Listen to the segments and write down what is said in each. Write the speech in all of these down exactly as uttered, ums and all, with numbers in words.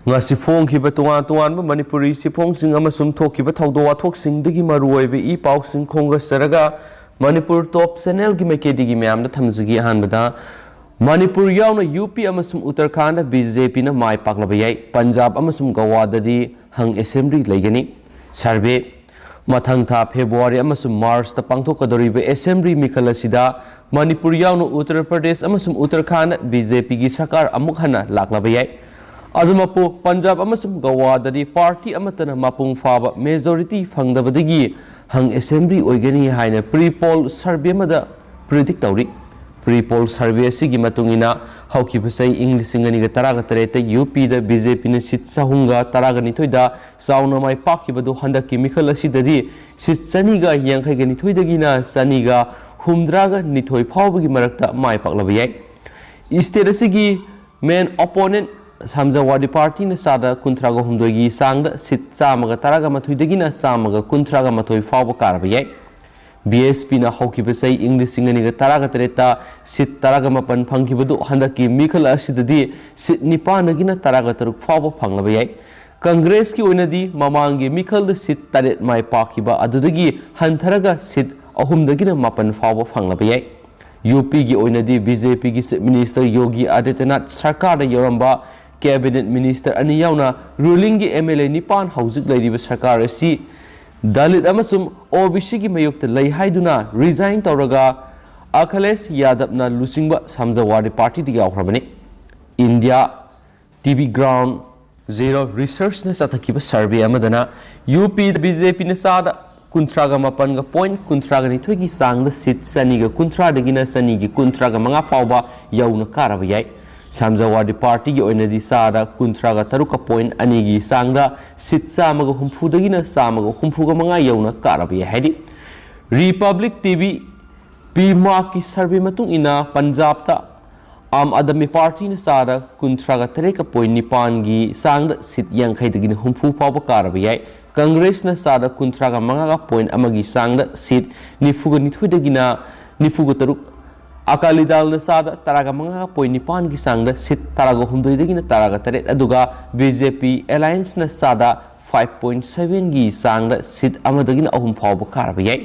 ꯉꯁꯤ ꯐꯣꯡꯈꯤꯕ ꯇꯣꯉꯥꯟ ꯇꯣꯉꯥꯟꯕ ꯃꯅꯤꯄꯨꯔꯤ ꯁꯤꯐꯣꯡꯁꯤꯡ ꯑꯃꯁꯨꯡ ꯊꯣꯛꯈꯤꯕ ꯊꯧꯗꯣꯛ ꯋꯥꯊꯣꯛꯁꯤꯡꯗꯒꯤ ꯃꯔꯨꯑꯣꯏꯕ ꯏ ꯄꯥꯎꯁꯤꯡ ꯈꯣꯝꯒꯠꯆꯔꯒ ꯃꯅꯤꯄꯨꯔ ꯇꯣꯞ ꯆꯦꯅꯦꯜꯒꯤ ꯃꯥꯏꯀꯩꯗꯒꯤ ꯃꯌꯥꯝꯗ ꯊꯝꯖꯒꯦ꯫ ꯑꯍꯥꯟꯕꯗ, ꯃꯅꯤꯄꯨꯔ ꯌꯥꯎꯅ ꯌꯨ ꯄꯤ ꯑꯃꯁꯨꯡ ꯎꯠꯇꯔꯈꯥꯟꯗ ꯕꯤ ꯖꯦ ꯄꯤꯅ ꯃꯥꯏ ꯄꯥꯛꯂꯕ ꯌꯥꯏ꯫ ꯄꯟꯖꯥꯕ ꯑꯃꯁꯨꯡ ꯒꯋꯥꯗꯗꯤ ꯍꯪ ꯑꯦꯁꯦꯝꯕ꯭ꯂꯤ ꯂꯩꯒꯅꯤ꯫ ꯁꯔꯚꯦ꯫ ꯃꯊꯪ ꯊꯥ ꯐꯦꯕ꯭ꯔꯨꯋꯥꯔꯤ ꯑꯃꯁꯨꯡ ꯃꯥꯔꯆꯇ ꯄꯥꯡꯊꯣꯛꯀꯗꯧꯔꯤꯕ ꯑꯦꯁꯦꯝꯕ꯭ꯂꯤ ꯃꯤꯈꯜ ꯑꯁꯤꯗ ꯃꯅꯤꯄꯨꯔ ꯌꯥꯎꯅ ꯎꯠꯇꯔ ꯄ꯭ꯔꯗꯦꯁ ꯑꯃꯁꯨꯡ ꯎꯠꯇꯔꯈꯥꯟꯗ ꯕꯤ ꯖꯦ ꯄꯤꯒꯤ ꯁꯔꯀꯥꯔ ꯑꯃꯨꯛ ꯍꯟꯅ ꯂꯥꯛꯂꯕ ꯌꯥꯏ꯫ ꯑꯗꯨꯃꯛꯄꯨ, ꯄꯟꯖꯥꯕ ꯑꯃꯁꯨꯡ ꯒꯋꯥꯗꯗꯤ ꯄꯥꯔꯇꯤ ꯑꯃꯠꯇꯅ ꯃꯄꯨꯡ ꯐꯥꯕ ꯃꯦꯖꯣꯔꯤꯇꯤ ꯐꯪꯗꯕꯗꯒꯤ ꯍꯪ ꯑꯦꯁꯦꯝꯕ꯭ꯂꯤ ꯑꯣꯏꯒꯅꯤ ꯍꯥꯏꯅ ꯄ꯭ꯔꯤ ꯄꯣꯜ ꯁꯔꯚꯦ ꯑꯃꯗ ꯄ꯭ꯔꯤꯗꯤꯛ ꯇꯧꯔꯤ꯫ ꯄ꯭ꯔꯤ ꯄꯣꯜ ꯁꯔꯚꯦ ꯑꯁꯤꯒꯤ ꯃꯇꯨꯡ ꯏꯟꯅ, ꯍꯧꯈꯤꯕ ꯆꯍꯤ ꯏꯪ ꯂꯤꯁꯤꯡ ꯑꯅꯤꯒ ꯇꯔꯥꯒ ꯇꯔꯦꯠꯇ ꯌꯨ ꯄꯤꯗ ꯕꯤ ꯖꯦ ꯄꯤꯅ ꯁꯤꯠ ꯆꯍꯨꯝꯒ ꯇꯔꯥꯒ ꯅꯤꯊꯣꯏꯗ ꯆꯥꯎꯅ ꯃꯥꯏ ꯄꯥꯛꯈꯤꯕꯗꯨ ꯍꯟꯗꯛꯀꯤ ꯃꯤꯈꯜ ꯑꯁꯤꯗꯗꯤ ꯁꯤꯠ ꯆꯅꯤꯒ ꯌꯥꯡꯈꯩꯒ ꯅꯤꯊꯣꯏꯗꯒꯤꯅ ꯆꯅꯤꯒ ꯍꯨꯝꯗ꯭ꯔꯥꯒ ꯅꯤꯊꯣꯏ ꯐꯥꯎꯕꯒꯤ ꯃꯔꯛꯇ ꯃꯥꯏ ꯄꯥꯛꯂꯕ ꯌꯥꯏ꯫ ꯁ꯭ꯇꯦꯠ ꯑꯁꯤꯒꯤ ꯃꯦꯟ ꯑꯣꯄꯣꯅꯦꯟꯠ ꯁꯃꯥꯖꯋꯥꯗꯤ ꯄꯥꯔꯇꯤꯅ ꯆꯥꯗ ꯀꯨꯟꯊ꯭ꯔꯥꯒ ꯍꯨꯝꯗꯣꯏꯒꯤ ꯆꯥꯡꯗ ꯁꯤꯠ ꯆꯥꯝꯃꯒ ꯇꯔꯥꯒ ꯃꯥꯊꯣꯏꯗꯒꯤꯅ ꯆꯥꯝꯃꯒ ꯀꯨꯟꯊ꯭ꯔꯥꯒ ꯃꯥꯊꯣꯏ ꯐꯥꯎꯕ ꯀꯥꯔꯕ ꯌꯥꯏ꯫ ꯕꯤ ꯑꯦꯁ ꯄꯤꯅ ꯍꯧꯈꯤꯕ ꯆꯍꯤ ꯏꯪ ꯂꯤꯁꯤꯡ ꯑꯅꯤꯒ ꯇꯔꯥꯒ ꯇꯔꯦꯠꯇ ꯁꯤꯠ ꯇꯔꯥꯒ ꯃꯥꯄꯟ ꯐꯪꯈꯤꯕꯗꯨ ꯍꯟꯗꯛꯀꯤ ꯃꯤꯈꯜ ꯑꯁꯤꯗꯗꯤ ꯁꯤꯠ ꯅꯤꯄꯥꯟꯗꯒꯤꯅ ꯇꯔꯥꯒ ꯇꯔꯨꯛ ꯐꯥꯎꯕ ꯐꯪꯂꯕ ꯌꯥꯏ꯫ ꯀꯪꯒ꯭ꯔꯦꯁꯀꯤ ꯑꯣꯏꯅꯗꯤ ꯃꯃꯥꯡꯒꯤ ꯃꯤꯈꯜꯗ ꯁꯤꯠ ꯇꯔꯦꯠ ꯃꯥꯏ ꯄꯥꯛꯈꯤꯕ ꯑꯗꯨꯗꯒꯤ ꯍꯟꯊꯔꯒ ꯁꯤꯠ ꯑꯍꯨꯝꯗꯒꯤꯅ ꯃꯥꯄꯟ ꯐꯥꯎꯕ ꯐꯪꯂꯕ ꯌꯥꯏ꯫ ꯌꯨ ꯄꯤꯒꯤ ꯑꯣꯏꯅꯗꯤ ꯕꯤ ꯖꯦ ꯄꯤꯒꯤ ꯆꯤꯐ ꯃꯤꯅꯤꯁꯇꯔ ꯌꯣꯒꯤ ꯑꯥꯗꯤꯇ꯭ꯌꯅꯥꯊ ꯁꯔꯀꯥꯔꯗ ꯌꯥꯎꯔꯝꯕ ꯀꯦꯕꯤꯅꯦꯠ ꯃꯤꯅꯤꯁꯇꯔ ꯑꯅꯤ ꯌꯥꯎꯅ ꯔꯨꯂꯤꯡꯒꯤ ꯑꯦꯝ ꯑꯦꯜ ꯑꯦ ꯅꯤꯄꯥꯟ ꯍꯧꯖꯤꯛ ꯂꯩꯔꯤꯕ ꯁꯔꯀꯥꯔ ꯑꯁꯤ ꯗꯂꯤꯠ ꯑꯃꯁꯨꯡ ꯑꯣ ꯕꯤ ꯁꯤꯒꯤ ꯃꯥꯌꯣꯛꯇ ꯂꯩ ꯍꯥꯏꯗꯨꯅ ꯔꯤꯖꯥꯏꯟ ꯇꯧꯔꯒ ꯑꯈꯤꯂꯦꯁ ꯌꯥꯗꯕꯅ ꯂꯨꯆꯤꯡꯕ ꯁꯃꯥꯖꯋꯥꯗꯤ ꯄꯥꯔꯇꯤꯗ ꯌꯥꯎꯈ꯭ꯔꯕꯅꯤ꯫ India T V ground zero ꯔꯤꯁꯔꯆꯅ ꯆꯠꯊꯈꯤꯕ ꯁꯔꯚꯦ ꯑꯃꯗꯅ ꯌꯨ ꯄꯤꯗ ꯕꯤ ꯖꯦ ꯄꯤꯅ ꯆꯥꯗ ꯀꯨꯟꯊ꯭ꯔꯥꯒ ꯃꯥꯄꯟꯒ ꯄꯣꯏꯟ ꯀꯨꯟꯊ꯭ꯔꯥꯒ ꯅꯤꯊꯣꯏꯒꯤ ꯆꯥꯡꯗ ꯁꯤꯠ ꯆꯅꯤꯒ ꯀꯨꯟꯊ꯭ꯔꯥꯗꯒꯤꯅ ꯆꯅꯤꯒꯤ ꯀꯨꯟꯊ꯭ꯔꯥꯒ ꯃꯉꯥ ꯐꯥꯎꯕ ꯌꯧꯅ ꯀꯥꯔꯕ ꯌꯥꯏ꯫ ꯁꯃꯥꯖꯋꯥꯗꯤ ꯄꯥꯔꯇꯤꯒꯤ ꯑꯣꯏꯅꯗꯤ ꯆꯥꯗ ꯀꯨꯟꯊ꯭ꯔꯥꯒ ꯇꯔꯨꯛꯀ ꯄꯣꯏꯟ ꯑꯅꯤꯒꯤ ꯆꯥꯡꯗ ꯁꯤꯠ ꯆꯥꯝꯃꯒ ꯍꯨꯝꯐꯨꯗꯒꯤꯅ ꯆꯥꯝꯃꯒ ꯍꯨꯝꯐꯨꯒ ꯃꯉꯥ ꯌꯧꯅ ꯀꯥꯔꯕ ꯌꯥꯏ ꯍꯥꯏꯔꯤ꯫ ꯔꯤꯄꯕ꯭ꯂꯤꯛ ꯇꯤ ꯚꯤ ꯄꯤ ꯃꯥꯔꯛꯀꯤ ꯁꯔꯚꯦ ꯃꯇꯨꯡ ꯏꯟꯅ ꯄꯟꯖꯥꯕꯇ ꯑꯥꯝ ꯑꯥꯗꯃꯤ ꯄꯥꯔꯇꯤꯅ ꯆꯥꯗ ꯀꯨꯟꯊ꯭ꯔꯥꯒ ꯇꯔꯦꯠꯀ ꯄꯣꯏꯟ ꯅꯤꯄꯥꯟꯒꯤ ꯆꯥꯡꯗ ꯁꯤꯠ ꯌꯥꯡꯈꯩꯗꯒꯤꯅ ꯍꯨꯝꯐꯨ ꯐꯥꯎꯕ ꯀꯥꯔꯕ ꯌꯥꯏ꯫ ꯀꯪꯒ꯭ꯔꯦꯁꯅ ꯆꯥꯗ ꯀꯨꯟꯊ꯭ꯔꯥꯒ ꯃꯉꯥꯒ ꯄꯣꯏꯟ ꯑꯃꯒꯤ ꯆꯥꯡꯗ ꯁꯤꯠ ꯅꯤꯐꯨꯒ ꯅꯤꯊꯣꯏꯗꯒꯤꯅ ꯅꯤꯐꯨꯒ ꯇꯔꯨꯛ ꯑꯀꯥꯂꯤꯗꯥꯜꯅ ꯆꯥꯗ ꯇꯔꯥꯒ ꯃꯉꯥ ꯄꯣꯏꯟ ꯅꯤꯄꯥꯟꯒꯤ ꯆꯥꯡꯗ ꯁꯤꯠ ꯇꯔꯥꯒ ꯍꯨꯝꯗꯣꯏꯗꯒꯤꯅ ꯇꯔꯥꯒ ꯇꯔꯦꯠ, ꯑꯗꯨꯒ ꯕꯤ ꯖꯦ ꯄꯤ ꯑꯦꯂꯥꯌꯟꯁꯅ ꯆꯥꯗ ꯐꯥꯏꯚ ꯄꯣꯏꯟ ꯁꯚꯦꯟꯒꯤ ꯆꯥꯡꯗ ꯁꯤꯠ ꯑꯃꯗꯒꯤꯅ ꯑꯍꯨꯝ ꯐꯥꯎꯕ ꯀꯥꯔꯕ ꯌꯥꯏ꯫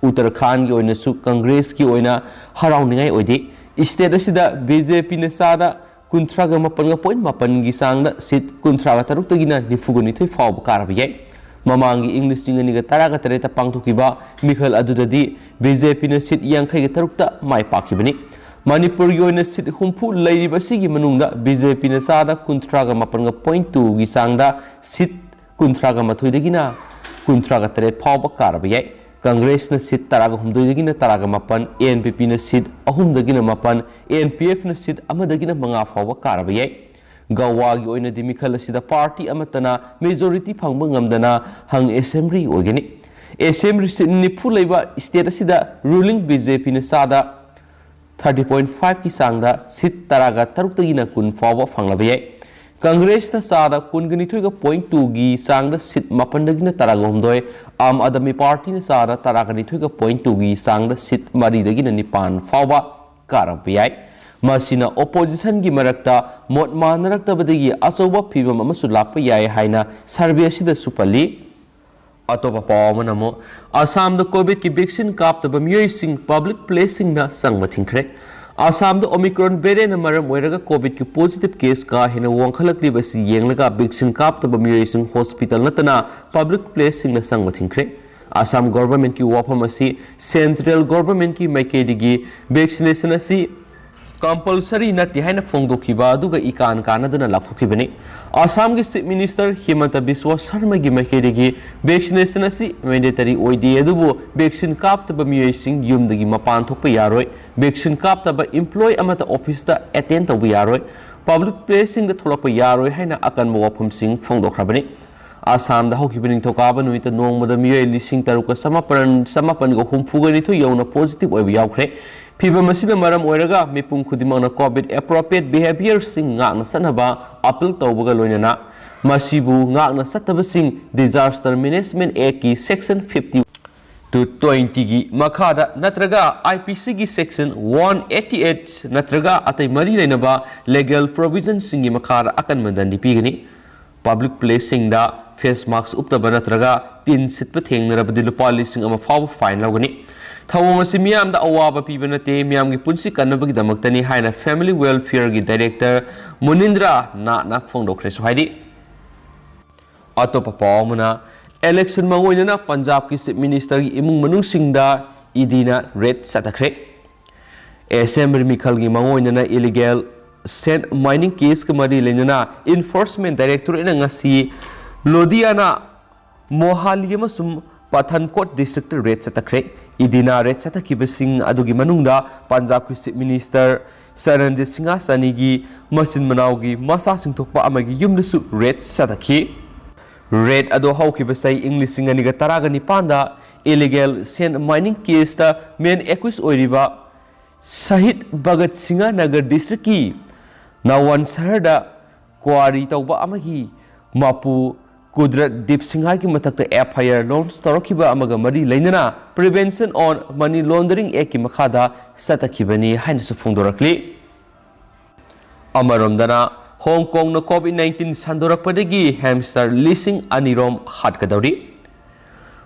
ꯎꯠꯇꯔꯈꯥꯟꯒꯤ ꯑꯣꯏꯅꯁꯨ ꯀꯪꯒ꯭ꯔꯦꯁꯀꯤ ꯑꯣꯏꯅ ꯍꯔꯥꯎꯅꯤꯡꯉꯥꯏ ꯑꯣꯏꯗꯦ꯫ ꯁ꯭ꯇꯦꯠ ꯑꯁꯤꯗ ꯕꯤ ꯖꯦ ꯄꯤꯅ ꯆꯥꯗ ꯀꯨꯟꯊ꯭ꯔꯥꯒ ꯃꯥꯄꯟꯒ ꯄꯣꯏꯟ ꯃꯥꯄꯟꯒꯤ ꯆꯥꯡꯗ ꯁꯤꯠ ꯀꯨꯟꯊ꯭ꯔꯥꯒ ꯇꯔꯨꯛꯇꯒꯤꯅ ꯅꯤꯐꯨꯒ ꯅꯤꯊꯣꯏ ꯐꯥꯎꯕ ꯀꯥꯔꯕ ꯌꯥꯏ꯫ ꯃꯃꯥꯡꯒꯤ ꯏꯪ ꯂꯤꯁꯤꯡ ꯑꯅꯤꯒ ꯇꯔꯥꯒ ꯇꯔꯦꯠꯇ ꯄꯥꯡꯊꯣꯛꯈꯤꯕ ꯃꯤꯈꯜ ꯑꯗꯨꯗꯗꯤ ꯕꯤ ꯖꯦ ꯄꯤꯅ ꯁꯤꯠ ꯌꯥꯡꯈꯩꯒ ꯇꯔꯨꯛꯇ ꯃꯥꯏ ꯄꯥꯛꯈꯤꯕꯅꯤ꯫ ꯃꯅꯤꯄꯨꯔꯒꯤ ꯑꯣꯏꯅ ꯁꯤꯠ ꯍꯨꯝꯐꯨ ꯂꯩꯔꯤꯕ ꯑꯁꯤꯒꯤ ꯃꯅꯨꯡꯗ ꯕꯤ ꯖꯦ ꯄꯤꯅ ꯆꯥꯗ ꯀꯨꯟꯊ꯭ꯔꯥꯒ ꯃꯥꯄꯟꯒ ꯄꯣꯏꯟ ꯇꯨꯒꯤ ꯆꯥꯡꯗ ꯁꯤꯠ ꯀꯨꯟꯊ꯭ꯔꯥꯒ ꯃꯥꯊꯣꯏꯗꯒꯤꯅ ꯀꯨꯟꯊ꯭ꯔꯥꯒ ꯇꯔꯦꯠ ꯐꯥꯎꯕ ꯀꯥꯔꯕ ꯌꯥꯏ꯫ ꯀꯪꯒ꯭ꯔꯦꯁꯅ ꯁꯤꯠ ꯇꯔꯥꯒ ꯍꯨꯝꯗꯣꯏꯗꯒꯤꯅ ꯇꯔꯥꯒ ꯃꯥꯄꯟ, ꯑꯦꯟ ꯄꯤ ꯄꯤꯅ ꯁꯤꯠ ꯑꯍꯨꯝꯗꯒꯤꯅ ꯃꯥꯄꯟ, ꯑꯦꯟ ꯄꯤ ꯑꯦꯐꯅ ꯁꯤꯠ ꯑꯃꯗꯒꯤꯅ ꯃꯉꯥ ꯐꯥꯎꯕ ꯀꯥꯔꯕ ꯌꯥꯏ꯫ ꯒꯋꯥꯒꯤ ꯑꯣꯏꯅꯗꯤ ꯃꯤꯈꯜ ꯑꯁꯤꯗ ꯄꯥꯔꯇꯤ ꯑꯃꯠꯇꯅ ꯃꯦꯖꯣꯔꯤꯇꯤ ꯐꯪꯕ ꯉꯝꯗꯅ ꯍꯪ ꯑꯦꯁꯦꯝꯕ꯭ꯂꯤ ꯑꯣꯏꯒꯅꯤ꯫ ꯑꯦꯁꯦꯝꯕ꯭ꯂꯤ ꯁꯤꯠ ꯅꯤꯐꯨ ꯂꯩꯕ ꯁ꯭ꯇꯦꯠ ꯑꯁꯤꯗ ꯔꯨꯂꯤꯡ ꯕꯤ ꯖꯦ ꯄꯤꯅ ꯆꯥꯗ ꯊꯥꯔꯇꯤ ꯄꯣꯏꯟ ꯐꯥꯏꯚꯀꯤ ꯆꯥꯡꯗ ꯁꯤꯠ ꯇꯔꯥꯒ ꯇꯔꯨꯛꯇꯒꯤꯅ ꯀꯨꯟ ꯐꯥꯎꯕ ꯐꯪꯂꯕ ꯌꯥꯏ꯫ ꯀꯪꯒ꯭ꯔꯦꯁꯅ ꯆꯥꯗ ꯀꯨꯟꯒ ꯅꯤꯊꯣꯏꯒ ꯄꯣꯏꯟ ꯇꯨꯒꯤ ꯆꯥꯡꯗ ꯁꯤꯠ ꯃꯥꯄꯟꯗꯒꯤꯅ ꯇꯔꯥꯒ ꯍꯨꯝꯗꯣꯏ, ꯑꯥꯝ ꯑꯥꯗꯃꯤ ꯄꯥꯔꯇꯤꯅ ꯆꯥꯗ ꯇꯔꯥꯒ ꯅꯤꯊꯣꯏꯒ ꯄꯣꯏꯟ ꯇꯨꯒꯤ ꯆꯥꯡꯗ ꯁꯤꯠ ꯃꯔꯤꯗꯒꯤꯅ ꯅꯤꯄꯥꯟ ꯐꯥꯎꯕ ꯀꯥꯔꯛꯄ ꯌꯥꯏ꯫ ꯃꯁꯤꯅ ꯑꯣꯄꯣꯖꯤꯁꯟꯒꯤ ꯃꯔꯛꯇ ꯃꯣꯠ ꯃꯥꯟꯅꯔꯛꯇꯕꯗꯒꯤ ꯑꯆꯧꯕ ꯐꯤꯚꯝ ꯑꯃꯁꯨ ꯂꯥꯛꯄ ꯌꯥꯏ ꯍꯥꯏꯅ ꯁꯔꯚꯦ ꯑꯁꯤꯗꯁꯨ ꯄꯜꯂꯤ꯫ ꯑꯇꯣꯞꯄ ꯄꯥꯎ ꯑꯃꯅ ꯑꯃꯨꯛ ꯑꯁꯥꯝꯗ ꯀꯣꯚꯤꯗꯀꯤ ꯚꯦꯛꯁꯤꯟ ꯀꯥꯞꯇꯕ ꯃꯤꯑꯣꯏꯁꯤꯡ ꯄꯕ꯭ꯂꯤꯛ ꯄ꯭ꯂꯦꯁꯁꯤꯡꯅ ꯆꯪꯕ ꯊꯤꯡꯈ꯭ꯔꯦ꯫ ꯑꯁꯥꯝꯗ ꯑꯣꯃꯤꯀ꯭ꯔꯣꯟ ꯚꯦꯔꯤꯌꯟꯅ ꯃꯔꯝ ꯑꯣꯏꯔꯒ ꯀꯣꯚꯤꯗꯀꯤ ꯄꯣꯖꯤꯇꯤꯚ ꯀꯦꯁ ꯀꯥ ꯍꯦꯟꯅ ꯋꯥꯡꯈꯠꯂꯛꯂꯤꯕ ꯑꯁꯤ ꯌꯦꯡꯂꯒ ꯚꯦꯛꯁꯤꯟ ꯀꯥꯞꯇꯕ ꯃꯤꯑꯣꯏꯁꯤꯡ ꯍꯣꯁꯄꯤꯇꯥꯜ ꯅꯠꯇꯅ ꯄꯕ꯭ꯂꯤꯛ ꯄ꯭ꯂꯦꯁꯁꯤꯡꯅ ꯆꯪꯕ ꯊꯤꯡꯈ꯭ꯔꯦ꯫ ꯑꯁꯥꯝ ꯒꯣꯚꯔꯟꯃꯦꯟꯠꯀꯤ ꯋꯥꯐꯝ ꯑꯁꯤ ꯁꯦꯟꯇ꯭ꯔꯦꯜ ꯒꯣꯚꯔꯟꯃꯦꯟꯠꯀꯤ ꯃꯥꯏꯀꯩꯗꯒꯤ ꯚꯦꯛꯁꯤꯅꯦꯁꯟ ꯑꯁꯤ ꯀꯝꯄꯜꯁꯔꯤ ꯅꯠꯇꯦ ꯍꯥꯏꯅ ꯐꯣꯡꯗꯣꯛꯈꯤꯕ ꯑꯗꯨꯒ ꯏꯀꯥꯟ ꯀꯥꯟꯅꯗꯅ ꯂꯥꯎꯊꯣꯛꯈꯤꯕꯅꯤ꯫ ꯑꯁꯥꯝꯒꯤ ꯆꯤꯐ ꯃꯤꯅꯤꯁꯇꯔ ꯍꯤꯃꯟꯇ ꯕꯤꯁ꯭ꯋ ꯁꯔꯃꯒꯤ ꯃꯥꯏꯀꯩꯗꯒꯤ ꯚꯦꯛꯁꯤꯅꯦꯁꯟ ꯑꯁꯤ ꯃꯦꯟꯗꯦꯇꯔꯤ ꯑꯣꯏꯗꯦ, ꯑꯗꯨꯕꯨ ꯚꯦꯛꯁꯤꯟ ꯀꯥꯞꯇꯕ ꯃꯤꯑꯣꯏꯁꯤꯡ ꯌꯨꯝꯗꯒꯤ ꯃꯄꯥꯟ ꯊꯣꯛꯄ ꯌꯥꯔꯣꯏ꯫ ꯚꯦꯛꯁꯤꯟ ꯀꯥꯞꯇꯕ ꯏꯝꯄ꯭ꯂꯣꯏ ꯑꯃꯠꯇ ꯑꯣꯐꯤꯁꯇ ꯑꯦꯇꯦꯟ ꯇꯧꯕ ꯌꯥꯔꯣꯏ꯫ ꯄꯕ꯭ꯂꯤꯛ ꯄ꯭ꯂꯦꯁꯁꯤꯡꯗ ꯊꯣꯛꯂꯛꯄ ꯌꯥꯔꯣꯏ ꯍꯥꯏꯅ ꯑꯀꯟꯕ ꯋꯥꯐꯝꯁꯤꯡ ꯐꯣꯡꯗꯣꯛꯈ꯭ꯔꯕꯅꯤ꯫ ꯑꯁꯥꯝꯗ ꯍꯧꯈꯤꯕ ꯅꯤꯡꯊꯧꯀꯥꯕ ꯅꯨꯃꯤꯠꯇ ꯅꯣꯡꯃꯗ ꯃꯤꯑꯣꯏ ꯂꯤꯁꯤꯡ ꯇꯔꯨꯛꯀ ꯆꯃꯥꯄꯟ, ꯆꯃꯥꯄꯟꯒ ꯍꯨꯝꯐꯨꯒ ꯅꯤꯊꯣꯏ ꯌꯧꯅ ꯄꯣꯖꯤꯇꯤꯚ ꯑꯣꯏꯕ ꯌꯥꯎꯈ꯭ꯔꯦ꯫ ꯐꯤꯚꯝ ꯑꯁꯤꯅ ꯃꯔꯝ ꯑꯣꯏꯔꯒ ꯃꯤꯄꯨꯝ ꯈꯨꯗꯤꯡꯃꯛꯅ ꯀꯣꯚꯤꯗ ꯑꯦꯄ꯭ꯔꯣꯄ꯭ꯔꯤꯌꯦꯠ ꯕꯤꯍꯦꯕꯤꯌꯔꯁꯤꯡ ꯉꯥꯛꯅ ꯆꯠꯅꯕ ꯑꯄꯤꯜ ꯇꯧꯕꯒ ꯂꯣꯏꯅꯅ ꯃꯁꯤꯕꯨ ꯉꯥꯛꯅ ꯆꯠꯇꯕꯁꯤꯡ ꯗꯤꯖꯥꯁꯇꯔ ꯃꯦꯅꯦꯖꯃꯦꯟꯠ ꯑꯦꯛꯀꯤ ꯁꯦꯛꯁꯟ ꯐꯤꯐꯇꯤ ꯇꯨ ꯇ꯭ꯋꯦꯟꯇꯤꯒꯤ ꯃꯈꯥꯗ ꯅꯠꯇ꯭ꯔꯒ IPCꯒꯤ section one eighty eight ꯅꯠꯇ꯭ꯔꯒ ꯑꯇꯩ ꯃꯔꯤ ꯂꯩꯅꯕ legal provisionꯁꯤꯡꯒꯤ ꯃꯈꯥꯗ ꯑꯀꯟꯕ ꯗꯟꯗꯤ ꯄꯤꯒꯅꯤ꯫ Public placeꯁꯤꯡꯗ face mask ꯎꯞꯇꯕ ꯅꯠꯇ꯭ꯔꯒ ꯇꯤꯟ ꯁꯤꯠꯄ ꯊꯦꯡꯅꯔꯕꯗꯤ ꯂꯨꯄꯥ ꯂꯤꯁꯤꯡ ꯑꯃ ꯐꯥꯎꯕ fine ꯂꯧꯒꯅꯤ꯫ ꯊꯧꯑꯣꯡ ꯑꯁꯤ ꯃꯤꯌꯥꯝꯗ ꯑꯋꯥꯕ ꯄꯤꯕ ꯅꯠꯇꯦ, ꯃꯤꯌꯥꯝꯒꯤ ꯄꯨꯟꯁꯤ ꯀꯟꯅꯕꯒꯤꯗꯃꯛꯇꯅꯤ ꯍꯥꯏꯅ Family Welfareꯒꯤ director ꯃꯨꯅꯤꯟꯗ꯭ꯔ ꯅꯥꯠꯅ ꯐꯣꯡꯗꯣꯛꯈ꯭ꯔꯦꯁꯨ ꯍꯥꯏꯔꯤ꯫ ꯑꯇꯣꯞꯄ ꯄꯥꯎ ꯑꯃꯅ, election ꯃꯥꯡꯑꯣꯏꯅꯅ ꯄꯟꯖꯥꯕꯀꯤ Chief Ministerꯒꯤ ꯏꯃꯨꯡ ꯃꯅꯨꯡꯁꯤꯡꯗ EDꯅ raid ꯆꯠꯊꯈ꯭ꯔꯦ꯫ Assembly ꯃꯤꯈꯜꯒꯤ ꯃꯥꯡꯑꯣꯏꯅꯅ illegal sand mining caseꯀ ꯃꯔꯤ ꯂꯩꯅꯅ Enforcement Directorateꯅ ꯉꯁꯤ ꯂꯨꯙꯤꯌꯥꯅꯥ, ꯃꯣꯍꯥꯂꯤ ꯑꯃꯁꯨꯡ ꯄꯊꯟꯀꯣꯠ districtꯇ raid ꯆꯠꯊꯈ꯭ꯔꯦ꯫ EDꯅ raid ꯆꯠꯊꯈꯤꯕꯁꯤꯡ ꯑꯗꯨꯒꯤ ꯃꯅꯨꯡꯗ ꯄꯟꯖꯥꯕꯀꯤ Chief Minister ꯆꯔꯟꯖꯤꯠ ꯁꯤꯡꯍ ꯆꯅꯤꯒꯤ ꯃꯆꯤꯟ ꯃꯅꯥꯎꯒꯤ ꯃꯆꯥꯁꯤꯡ ꯊꯣꯛꯄ ꯑꯃꯒꯤ ꯌꯨꯝꯗꯁꯨ raid ꯆꯠꯊꯈꯤ꯫ Raid ꯑꯗꯨ ꯍꯧꯈꯤꯕ ꯆꯍꯤ ꯏꯪ ꯂꯤꯁꯤꯡ ꯑꯅꯤꯒ ꯇꯔꯥꯒ ꯅꯤꯄꯥꯟꯗ illegal sand mining caseꯇ main accused ꯑꯣꯏꯔꯤꯕ ꯁꯍꯤꯗ ꯚꯒꯠ ꯁꯤꯡꯍ ꯅꯒꯔ districtꯀꯤ ꯅꯋꯥꯟ ꯁꯍꯔꯗ quarry ꯇꯧꯕ ꯑꯃꯒꯤ ꯃꯄꯨ ꯀꯨꯗꯔꯠ ꯗꯤꯞ ꯁꯤꯡꯍꯒꯤ ꯃꯊꯛꯇ FIR launch ꯇꯧꯔꯛꯈꯤꯕ ꯑꯃꯒ ꯃꯔꯤ ꯂꯩꯅꯅ Prevention on Money Laundering Actꯀꯤ ꯃꯈꯥꯗ ꯆꯠꯊꯈꯤꯕꯅꯤ ꯍꯥꯏꯅꯁꯨ ꯐꯣꯡꯗꯣꯔꯛꯂꯤ꯫ ꯑꯃꯔꯣꯝꯗꯅ, ꯍꯣꯡ ꯀꯣꯡꯅ COVID nineteen ꯁꯟꯗꯣꯔꯛꯄꯗꯒꯤ hamster ꯂꯤꯁꯤꯡ ꯑꯅꯤ ꯔꯣꯝ ꯍꯥꯠꯀꯗꯧꯔꯤ꯫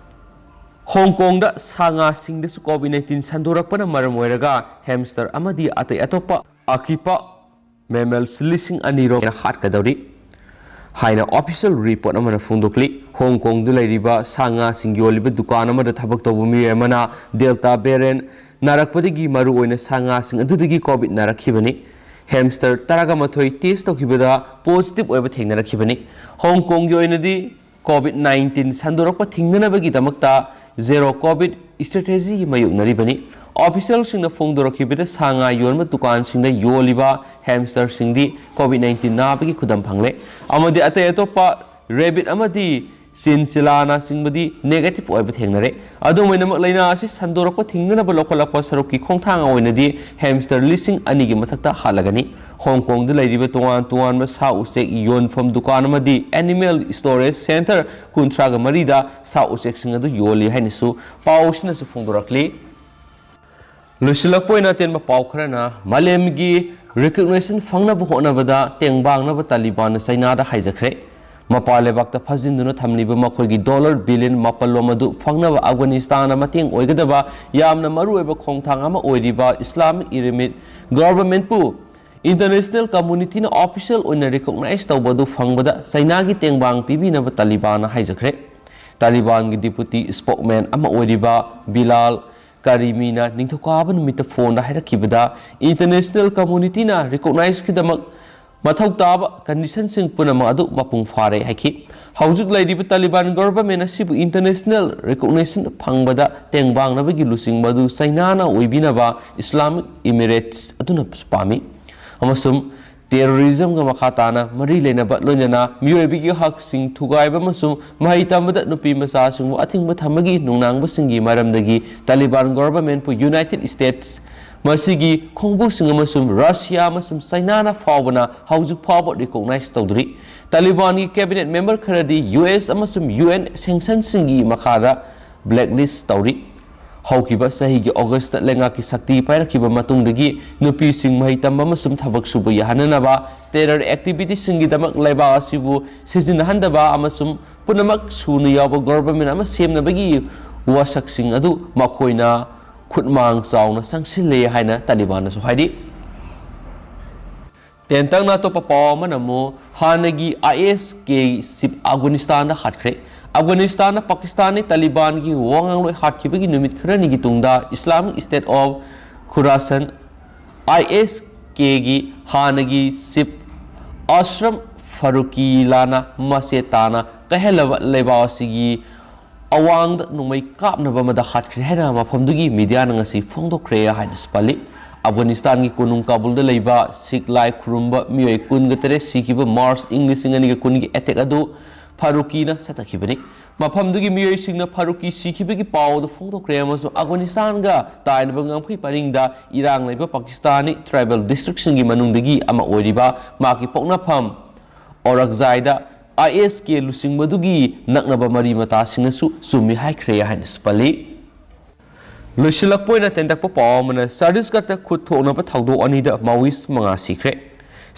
ꯍꯣꯡ ꯀꯣꯡꯗ ꯁꯥ ꯉꯥꯁꯤꯡꯗꯁꯨ COVID nineteen ꯁꯟꯗꯣꯔꯛꯄꯅ ꯃꯔꯝ ꯑꯣꯏꯔꯒ hamster ꯑꯃꯗꯤ ꯑꯇꯩ ꯑꯇꯣꯞꯄ ꯑꯀꯤꯄ mammals ꯂꯤꯁꯤꯡ ꯑꯅꯤ ꯔꯣꯝ ꯍꯥꯠꯀꯗꯧꯔꯤ ꯍꯥꯏꯅ official report ꯑꯃꯅ ꯐꯣꯡꯗꯣꯛꯂꯤ꯫ ꯍꯣꯡ ꯀꯣꯡꯗ ꯂꯩꯔꯤꯕ ꯁꯥ ꯉꯥꯁꯤꯡ ꯌꯣꯜꯂꯤꯕ ꯗꯨꯀꯥꯟ ꯑꯃꯗ ꯊꯕꯛ ꯇꯧꯕ ꯃꯤꯑꯣꯏ ꯑꯃꯅ Delta variant ꯅꯥꯔꯛꯄꯗꯒꯤ ꯃꯔꯨꯑꯣꯏꯅ ꯁꯥ ꯉꯥꯁꯤꯡ ꯑꯗꯨꯗꯒꯤ COVID ꯅꯥꯔꯛꯈꯤꯕꯅꯤ꯫ Hamster ꯇꯔꯥꯒ ꯃꯥꯊꯣꯏ test ꯇꯧꯈꯤꯕꯗ positive ꯑꯣꯏꯕ ꯊꯦꯡꯅꯔꯛꯈꯤꯕꯅꯤ꯫ ꯍꯣꯡ ꯀꯣꯡꯒꯤ ꯑꯣꯏꯅꯗꯤ COVID nineteen ꯁꯟꯗꯣꯔꯛꯄ ꯊꯤꯡꯅꯅꯕꯒꯤꯗꯃꯛꯇ zero COVID strategy ꯃꯥꯌꯣꯛꯅꯔꯤꯕꯅꯤ꯫ Officialꯁꯤꯡꯅ ꯐꯣꯡꯗꯣꯔꯛꯈꯤꯕꯗ ꯁꯥ ꯉꯥ ꯌꯣꯟꯕ ꯗꯨꯀꯥꯟꯁꯤꯡꯗ ꯌꯣꯜꯂꯤꯕ hamsterꯁꯤꯡꯗꯤ COVID nineteen ꯅꯥꯕꯒꯤ ꯈꯨꯗꯝ ꯐꯪꯂꯦ ꯑꯃꯗꯤ ꯑꯇꯩ ꯑꯇꯣꯞꯄ rabbit ꯑꯃꯗꯤ ꯆꯤꯟꯆꯤꯂꯥꯅꯆꯤꯡꯕꯗꯤ negative ꯑꯣꯏꯕ ꯊꯦꯡꯅꯔꯦ꯫ ꯑꯗꯨꯝ ꯑꯣꯏꯅꯃꯛ, ꯂꯥꯏꯅꯥ ꯑꯁꯤ ꯁꯟꯗꯣꯔꯛꯄ ꯊꯤꯡꯅꯅꯕ ꯂꯧꯈꯠꯂꯛꯄ ꯁꯔꯨꯛꯀꯤ ꯈꯣꯡꯊꯥꯡ ꯑꯣꯏꯅꯗꯤ hamster ꯂꯤꯁꯤꯡ ꯑꯅꯤꯒꯤ ꯃꯊꯛꯇ ꯍꯥꯠꯂꯒꯅꯤ꯫ ꯍꯣꯡ ꯀꯣꯡꯗ ꯂꯩꯔꯤꯕ ꯇꯣꯉꯥꯟ ꯇꯣꯉꯥꯟꯕ ꯁꯥ ꯎꯆꯦꯛ ꯌꯣꯟꯐꯝ ꯗꯨꯀꯥꯟ ꯑꯃꯗꯤ Animal Storage Centre ꯀꯨꯟꯊ꯭ꯔꯥꯒ ꯃꯔꯤꯗ ꯁꯥ ꯎꯆꯦꯛꯁꯤꯡ ꯑꯗꯨ ꯌꯣꯜꯂꯤ ꯍꯥꯏꯅꯁꯨ ꯄꯥꯎ ꯑꯁꯤꯅꯁꯨ ꯐꯣꯡꯗꯣꯔꯛꯂꯤ꯫ ꯂꯣꯏꯁꯤꯜꯂꯛꯄ ꯑꯣꯏꯅ ꯑꯇꯦꯟꯕ ꯄꯥꯎ ꯈꯔꯅ, ꯃꯥꯂꯦꯝꯒꯤ recognition ꯐꯪꯅꯕ ꯍꯣꯠꯅꯕꯗ ꯇꯦꯡꯕꯥꯡꯅꯕ ꯇꯥꯂꯤꯕꯥꯟꯅ ꯆꯩꯅꯥꯗ ꯍꯥꯏꯖꯈ꯭ꯔꯦ꯫ ꯃꯄꯥꯟ ꯂꯩꯕꯥꯛꯇ ꯐꯥꯖꯤꯟꯗꯨꯅ ꯊꯝꯂꯤꯕ ꯃꯈꯣꯏꯒꯤ dollar billion ꯃꯥꯄꯜꯂꯣꯝ ꯑꯗꯨ ꯐꯪꯅꯕ ꯑꯐꯒꯥꯅꯤꯁꯇꯥꯟꯗ ꯃꯇꯦꯡ ꯑꯣꯏꯒꯗꯕ ꯌꯥꯝꯅ ꯃꯔꯨꯑꯣꯏꯕ ꯈꯣꯡꯊꯥꯡ ꯑꯃ ꯑꯣꯏꯔꯤꯕ Islamic Emirate Governmentꯄꯨ international communityꯅ official ꯑꯣꯏꯅ recognize ꯇꯧꯕ ꯑꯗꯨ ꯐꯪꯕꯗ ꯆꯩꯅꯥꯒꯤ ꯇꯦꯡꯕꯥꯡ ꯄꯤꯕꯤꯅꯕ ꯇꯥꯂꯤꯕꯥꯟꯅ ꯍꯥꯏꯖꯈ꯭ꯔꯦ꯫ ꯇꯥꯂꯤꯕꯥꯟꯒꯤ deputy spokesman ꯑꯃ ꯑꯣꯏꯔꯤꯕ ꯕꯤꯂꯥꯜ ꯀꯔꯤꯃꯤꯅ ꯅꯤꯡꯊꯧꯀꯥꯕ ꯅꯨꯃꯤꯠꯇ ꯐꯣꯟꯗ ꯍꯥꯏꯔꯛꯈꯤꯕꯗ, international communityꯅ recognizeꯀꯤꯗꯃꯛ ꯃꯊꯧ ꯇꯥꯕ conditionꯁꯤꯡ ꯄꯨꯝꯅꯃꯛ ꯑꯗꯨ ꯃꯄꯨꯡ ꯐꯥꯔꯦ ꯍꯥꯏꯈꯤ꯫ ꯍꯧꯖꯤꯛ ꯂꯩꯔꯤꯕ ꯇꯥꯂꯤꯕꯥꯟ government ꯑꯁꯤꯕꯨ international recognition ꯐꯪꯕꯗ ꯇꯦꯡꯕꯥꯡꯅꯕꯒꯤ ꯂꯨꯆꯤꯡꯕ ꯑꯗꯨ ꯆꯩꯅꯥꯅ ꯑꯣꯏꯕꯤꯅꯕ Islamic Emirates ꯑꯗꯨꯅ ꯄꯥꯝꯃꯤ꯫ ꯑꯃꯁꯨꯡ terrorismꯒ ꯃꯈꯥ ꯇꯥꯅ ꯃꯔꯤ ꯂꯩꯅꯕ, ꯂꯣꯏꯅꯅ ꯃꯤꯑꯣꯏꯕꯒꯤ ꯍꯛꯁꯤꯡ ꯊꯨꯒꯥꯏꯕ ꯑꯃꯁꯨꯡ ꯃꯍꯩ ꯇꯝꯕꯗ ꯅꯨꯄꯤ ꯃꯆꯥꯁꯤꯡꯕꯨ ꯑꯊꯤꯡꯕ ꯊꯝꯕꯒꯤ ꯅꯨꯡꯅꯥꯡꯕꯁꯤꯡꯒꯤ ꯃꯔꯝꯗꯒꯤ ꯇꯥꯂꯤꯕꯥꯟ governmentꯄꯨ United States, ꯃꯁꯤꯒꯤ ꯈꯣꯡꯕꯨꯁꯤꯡ ꯑꯃꯁꯨꯡ Russia ꯑꯃꯁꯨꯡ ꯆꯩꯅꯥꯅ ꯐꯥꯎꯕꯅ ꯍꯧꯖꯤꯛ ꯐꯥꯎꯕ recognize ꯇꯧꯗ꯭ꯔꯤ꯫ ꯇꯥꯂꯤꯕꯥꯟꯒꯤ cabinet member ꯈꯔꯗꯤ US ꯑꯃꯁꯨꯡ UN sanctionꯁꯤꯡꯒꯤ ꯃꯈꯥꯗ blacklist ꯇꯧꯔꯤ꯫ ꯍꯧꯈꯤꯕ ꯆꯍꯤꯒꯤ Augustꯇ ꯂꯩꯉꯥꯛꯀꯤ ꯁꯛꯇꯤ ꯄꯥꯏꯔꯛꯈꯤꯕ ꯃꯇꯨꯡꯗꯒꯤ ꯅꯨꯄꯤꯁꯤꯡ ꯃꯍꯩ ꯇꯝꯕ ꯑꯃꯁꯨꯡ ꯊꯕꯛ ꯁꯨꯕ ꯌꯥꯍꯟꯅꯅꯕ terror activityꯁꯤꯡꯒꯤꯗꯃꯛ ꯂꯩꯕꯥꯛ ꯑꯁꯤꯕꯨ ꯁꯤꯖꯤꯟꯅꯍꯟꯗꯕ ꯑꯃꯁꯨꯡ ꯄꯨꯝꯅꯃꯛ ꯁꯨꯅ ꯌꯥꯎꯕ government ꯑꯃ ꯁꯦꯝꯅꯕꯒꯤ ꯋꯥꯁꯛꯁꯤꯡ ꯑꯗꯨ ꯃꯈꯣꯏꯅ ꯈꯨꯠꯃꯥꯡ ꯆꯥꯎꯅ ꯆꯪꯁꯤꯜꯂꯦ ꯍꯥꯏꯅ ꯇꯥꯂꯤꯕꯥꯟꯅꯁꯨ ꯍꯥꯏꯔꯤ꯫ ꯇꯦꯟꯇꯛꯅ ꯑꯇꯣꯞꯄ ꯄꯥꯎ ꯑꯃꯅ ꯑꯃꯨꯛ ꯍꯥꯟꯅꯒꯤ ISK chief ꯑꯐꯒꯥꯅꯤꯁꯇꯥꯟꯗ ꯍꯥꯠꯈ꯭ꯔꯦ꯫ ꯑꯐꯒꯥꯅꯤꯁꯇꯥꯟꯗ ꯄꯥꯀꯤꯁꯇꯥꯟꯅꯤ ꯇꯥꯂꯤꯕꯥꯟꯒꯤ ꯋꯥ ꯉꯥꯡꯂꯣꯏ ꯍꯥꯠꯈꯤꯕꯒꯤ ꯅꯨꯃꯤꯠ ꯈꯔꯅꯤꯒꯤ ꯇꯨꯡꯗ Islamic State of Khorasan, ISKꯒꯤ ꯍꯥꯟꯅꯒꯤ chief ꯑꯁ꯭ꯔꯝ ꯐꯥꯔꯨꯀꯤꯂꯥꯅ ꯃꯆꯦ ꯇꯥꯅ ꯀꯥꯏꯍꯜꯂꯕ ꯂꯩꯕꯥꯛ ꯑꯁꯤꯒꯤ ꯑꯋꯥꯡꯗ ꯅꯣꯡꯃꯩ ꯀꯥꯞꯅꯕ ꯑꯃꯗ ꯍꯥꯠꯈ꯭ꯔꯦ ꯍꯥꯏꯅ ꯃꯐꯝꯗꯨꯒꯤ mediaꯅ ꯉꯁꯤ ꯐꯣꯡꯗꯣꯛꯈ꯭ꯔꯦ ꯍꯥꯏꯅꯁꯨ ꯄꯜꯂꯤ꯫ ꯑꯐꯒꯥꯅꯤꯁꯇꯥꯟꯒꯤ ꯀꯣꯅꯨꯡ ꯀꯥꯕꯨꯜꯗ ꯂꯩꯕ ꯁꯤꯈ ꯂꯥꯏ ꯈꯨꯔꯨꯝꯕ ꯃꯤꯑꯣꯏ ꯀꯨꯟꯒ ꯇꯔꯦꯠ ꯁꯤꯈꯤꯕ March ꯏꯪ ꯂꯤꯁꯤꯡ ꯑꯅꯤꯒ ꯀꯨꯟꯒꯤ attack ꯑꯗꯨ ꯐꯥꯔꯨꯀꯤꯅ ꯁꯠꯊꯈꯤꯕꯅꯤ꯫ ꯃꯐꯝꯗꯨꯒꯤ ꯃꯤꯑꯣꯏꯁꯤꯡꯅ ꯐꯥꯔꯨꯀꯤ ꯁꯤꯈꯤꯕꯒꯤ ꯄꯥꯎ ꯑꯗꯨ ꯐꯣꯡꯗꯣꯛꯈ꯭ꯔꯦ ꯑꯃꯁꯨꯡ ꯑꯐꯒꯥꯅꯤꯁꯇꯥꯟꯒ ꯇꯥꯏꯅꯕ ꯉꯝꯈꯩ ꯄꯔꯤꯡꯗ ꯏꯔꯥꯡ ꯂꯩꯕ ꯄꯥꯀꯤꯁꯇꯥꯅꯤ tribal districtꯁꯤꯡꯒꯤ ꯃꯅꯨꯡꯗꯒꯤ ꯑꯃ ꯑꯣꯏꯔꯤꯕ ꯃꯍꯥꯛꯀꯤ ꯄꯣꯛꯅꯐꯝ ꯑꯣꯔꯛꯖꯥꯏꯗ ꯑꯥꯏ ꯑꯦꯁ ꯀꯦ ꯂꯨꯆꯤꯡꯕꯗꯨꯒꯤ ꯅꯛꯅꯕ ꯃꯔꯤ ꯃꯇꯥꯁꯤꯡꯅꯁꯨ ꯆꯨꯝꯃꯤ ꯍꯥꯏꯈ꯭ꯔꯦ ꯍꯥꯏꯅꯁꯨ ꯄꯜꯂꯤ꯫ ꯂꯣꯏꯁꯤꯜꯂꯛꯄ ꯑꯣꯏꯅ ꯇꯦꯟꯇꯛꯄ ꯄꯥꯎ ꯑꯃꯅ, ꯆꯇꯤꯁꯒꯔꯗ ꯈꯨꯠ ꯊꯣꯛꯅꯕ ꯊꯧꯗꯣꯛ ꯑꯅꯤꯗ ꯃꯥꯋꯤꯁ ꯃꯉꯥ ꯁꯤꯈ꯭ꯔꯦ꯫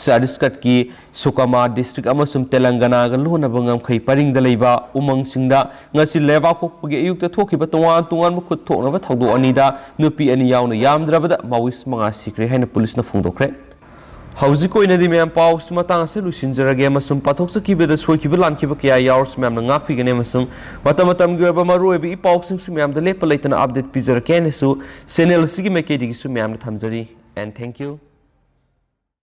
ꯆꯇꯤꯁꯒꯔꯗꯀꯤ ꯁꯨꯀꯃꯥ district ꯑꯃꯁꯨꯡ ꯇꯦꯂꯪꯒꯅꯥꯒ ꯂꯣꯟꯅꯕ ꯉꯝꯈꯩ ꯄꯔꯤꯡꯗ ꯂꯩꯕ ꯎꯃꯪꯁꯤꯡꯗ ꯉꯁꯤ ꯂꯩꯕꯥꯛꯄꯣꯛꯄꯒꯤ ꯑꯌꯨꯛꯇ ꯊꯣꯛꯈꯤꯕ ꯇꯣꯉꯥꯟ ꯇꯣꯉꯥꯟꯕ ꯈꯨꯠ ꯊꯣꯛꯅꯕ ꯊꯧꯗꯣꯛ ꯑꯅꯤꯗ ꯅꯨꯄꯤ ꯑꯅꯤ ꯌꯥꯎꯅ ꯌꯥꯝꯗ꯭ꯔꯕꯗ ꯃꯥꯋꯤꯁ ꯃꯉꯥ ꯁꯤꯈ꯭ꯔꯦ ꯍꯥꯏꯅ ꯄꯨꯂꯤꯁꯅ ꯐꯣꯡꯗꯣꯛꯈ꯭ꯔꯦ꯫ ꯍꯧꯖꯤꯛ ꯑꯣꯏꯅꯗꯤ ꯃꯌꯥꯝ, ꯄꯥꯎꯁꯤ ꯃꯇꯥꯡ ꯑꯁꯤ ꯂꯣꯏꯁꯤꯟꯖꯔꯒꯦ ꯑꯃꯁꯨꯡ ꯄꯥꯊꯣꯛꯆꯈꯤꯕꯗ ꯁꯣꯏꯈꯤꯕ ꯂꯥꯟꯈꯤꯕ ꯀꯌꯥ ꯌꯥꯎꯔꯁꯨ ꯃꯌꯥꯝꯅ ꯉꯥꯛꯄꯤꯒꯅꯤ ꯑꯃꯁꯨꯡ ꯃꯇꯝ ꯃꯇꯝꯒꯤ ꯑꯣꯏꯕ ꯃꯔꯨꯑꯣꯏꯕ ꯏ ꯄꯥꯎꯁꯤꯡꯁꯨ ꯃꯌꯥꯝꯗ ꯂꯦꯞꯄ ꯂꯩꯇꯅ update ꯄꯤꯖꯔꯛꯀꯦ ꯍꯥꯏꯅꯁꯨ channel ꯑꯁꯤꯒꯤ ꯃꯥꯏꯀꯩꯗꯒꯤꯁꯨ ꯃꯌꯥꯝꯗ ꯊꯝꯖꯔꯤ꯫ And thank you.